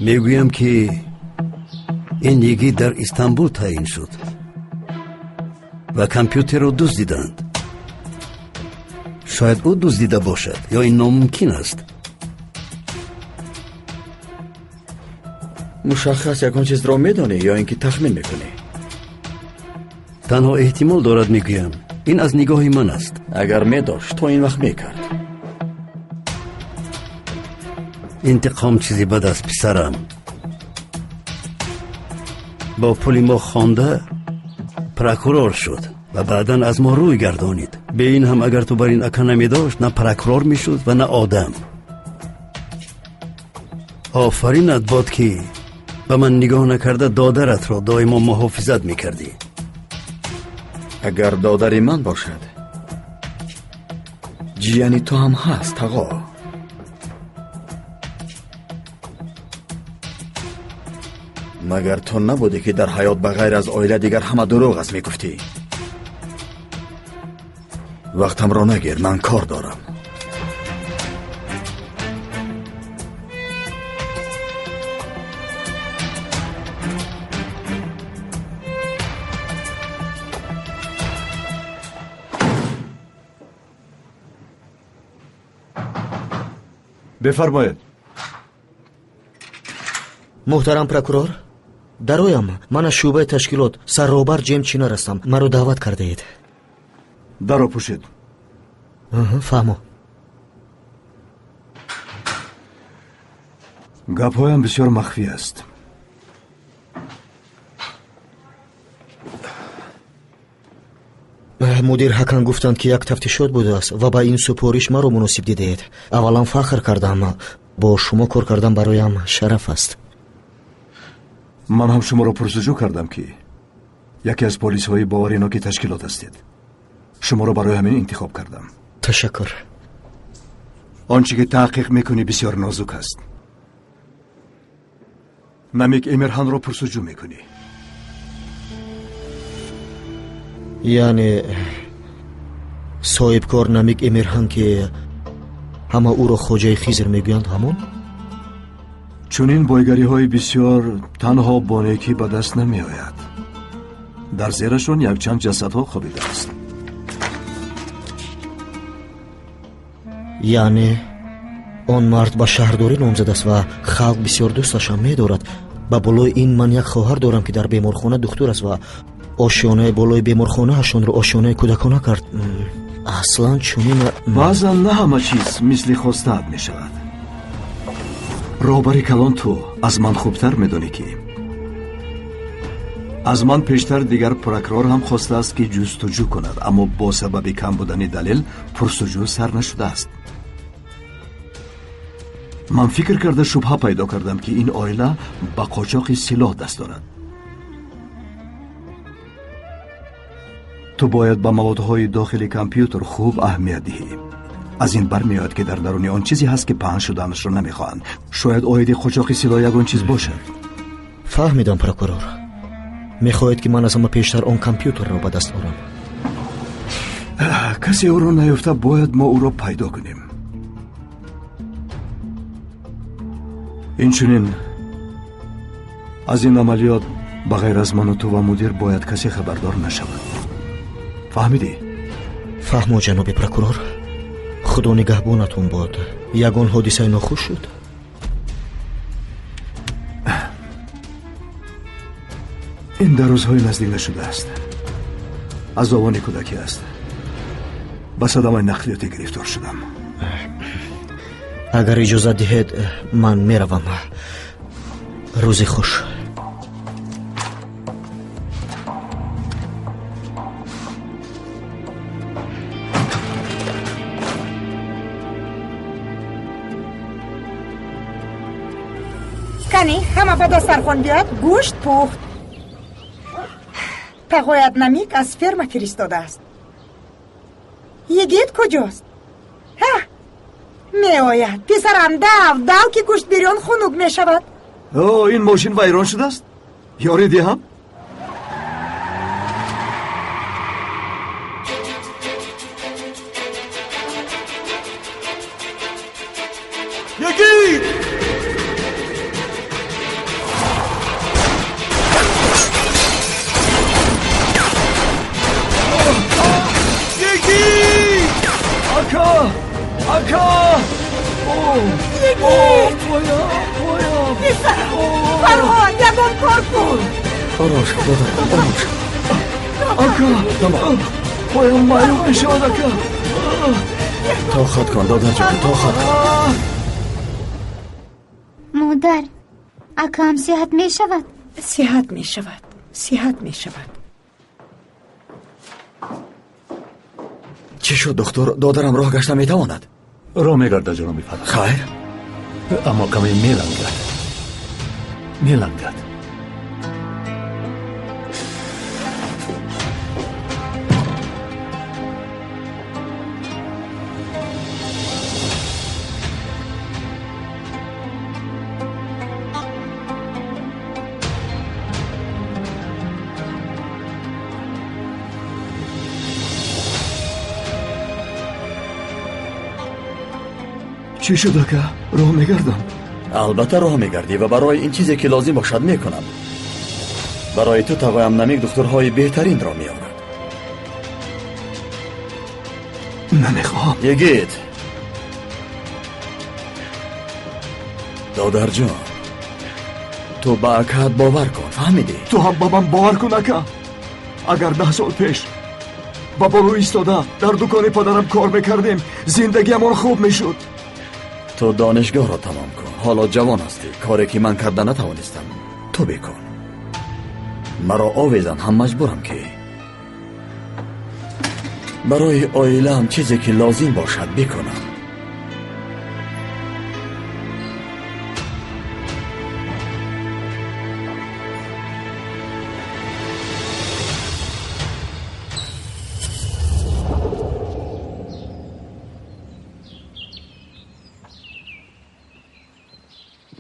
Мегӯям ки ин йигит дар Истанбул таъин шуд ва компютерро дуздиданд. Шояд ӯ дуздида бошад, ё ин номумкин аст? Мушаххас ягон чизро медонӣ ё ин ки тахмин мекунӣ? Танҳо эҳтимол дорад, мегӯям. Ин аз нигоҳи ман аст. Агар медошт, то ин вақт мекард. Интиқом чизи бад аст, писарам. Бо пули мо хонда прокурор шуд ва баъдан аз мо рӯй гардонид. Бе ин ҳам агар ту бар ин ака намедошт, на прокурор мешуд ва на одам. Офаринат бод ки ба ман нигоҳ накарда додаратро доимо муҳофизат мекардӣ. Агар додари ман бошад, ҷияни ту ҳам ҳаст, тағо. Магар ту набудӣ ки дар ҳаёт ба ғайр аз оила дигар ҳама дурӯғ аст мегуфтӣ? Вақтамро нагир, ман кор дорам. Бифармоед. Муҳтарам прокурор, дароям. Ман аз шӯъбаи ташкилот сарробар Ҷем Чинар ҳастам. Маро даъват кардаед. Даро пӯшед. Фаҳмо. Гапҳоям бисёр махфӣ аст. Мудир Ҳакан гуфтанд, ки як тафтишот будааст ва ба ин супориш маро муносиб дидаед. Аввалан фахр кардам. Бо шумо кор кардан бароям шараф аст. Ман ҳам шуморо пурсуҷӯ кардам, ки яке аз полисҳои бовариноки ташкилот ҳастед. Шуморо барои ҳамин интихоб кардам. Ташаккур. Он чӣ ки таҳқиқ мекунӣ бисёр нозук аст. Намик Эмирҳанро пурсуҷӯ мекунӣ. Яъне соҳибкор Намик Эмирҳан, ки ҳама ӯро хоҷаи Хизр мегӯянд, ҳамон? Чунин бойгариҳои бисёр танҳо бо некӣ ба даст намеояд. Дар зерашон якчанд ҷасадҳо хобидааст. Яъне он мард ба шаҳрдорӣ номзад аст ва халқ бисёр дӯсташам медорад. Ба болои ин ман як хоҳар дорам, ки дар беморхона духтур аст ва ошёнаи болои беморхонаашонро ошёнаи кӯдакона кард. Аслан чунин. Баъзан на ҳама чиз мисли хостаат мешавад. Роҳбари калон ту аз ман хубтар медонӣ, ки аз ман пештар дигар прокурор ҳам хостааст, ки ҷустуҷӯ кунад, аммо бо сабаби кам будани далел пурсуҷӯ сар нашудааст. Ман фикр карда шубҳа пайдо кардам, ки ин оила ба қочоқи силоҳ даст дорад. Ту бояд ба маводҳои дохили компютер хуб аҳамият диҳӣ. Аз ин бармеояд, ки дар даруни он чизе ҳаст, ки паҳн шуданашро намехоҳанд. Шояд оиди қочоқи силоҳ ягон чиз бошад. Фаҳмидам, прокурор. Мехоҳед, ки ман аз ҳама пештар он компютерро ба даст орам. Касе ӯро наёфта, бояд мо ӯро пайдо кунем. Инчунин аз ин амалиёт ба ғайр аз ману ту ва мудир бояд касе хабардор нашавад. Фаҳмидӣ? Фаҳмо, ҷаноби прокурор. Худо нигаҳбонатон бод. Ягон ҳодисаи нохуш шуд? Ин дар рӯзҳои наздик нашудааст. Аз овони кӯдакӣ аст. Ба садамаи нақлиётӣ гирифтор шудам. Агар иҷозат диҳед, ман меравам. Рӯзи хуш. Кани, ҳама ба дастархон биёд, гӯшт пухт. Тағоят Намик аз ферма фиристодааст. Йигит куҷост? Ҳа, меояд. Писарам, дав, дав, ки гӯшт бирён хунук мешавад. О, ин мошин вайрон шудааст? Ёрӣ диҳам? Йигит! Йигит! Писарам! Фарҳод, ягон кор кун! Ором шав, додарам, ором шав. Ака! Поям маъюб мешавад, ака! Тоқат кун, додарҷон, тоқат кун. Модар, акаам сиҳат мешавад? Сиҳат мешавад, сиҳат мешавад. Чӣ шуд, духтур? Додарам роҳ гашта метавонад? Роҳ мегардад, ҷаноби Фарҳод. Хайр? Аммо каме мелангад. Мелангад. Чӣ шуд, ака? Роҳ мегардам? Албатта роҳ мегардӣ ва барои ин чизе ки лозим бошад мекунам. Барои ту тағоям Намик духтурҳои беҳтаринро меорад. Намехоҳам. Йигит! Додарҷон, ту ба акаат бовар кун, фаҳмидӣ? Ту ҳам ба ман бовар кун, ака. Агар 10 сол пеш ба боло истода дар дукони падарам кор мекардем, зиндагиамон хуб мешуд. Ту донишгоҳро тамом кун. Ҳоло ҷавон ҳастӣ. Коре ки ман карда натавонистам, ту бикун. Маро овезан ҳам маҷбурам ки барои оилаам чизе ки лозим бошад бикунам.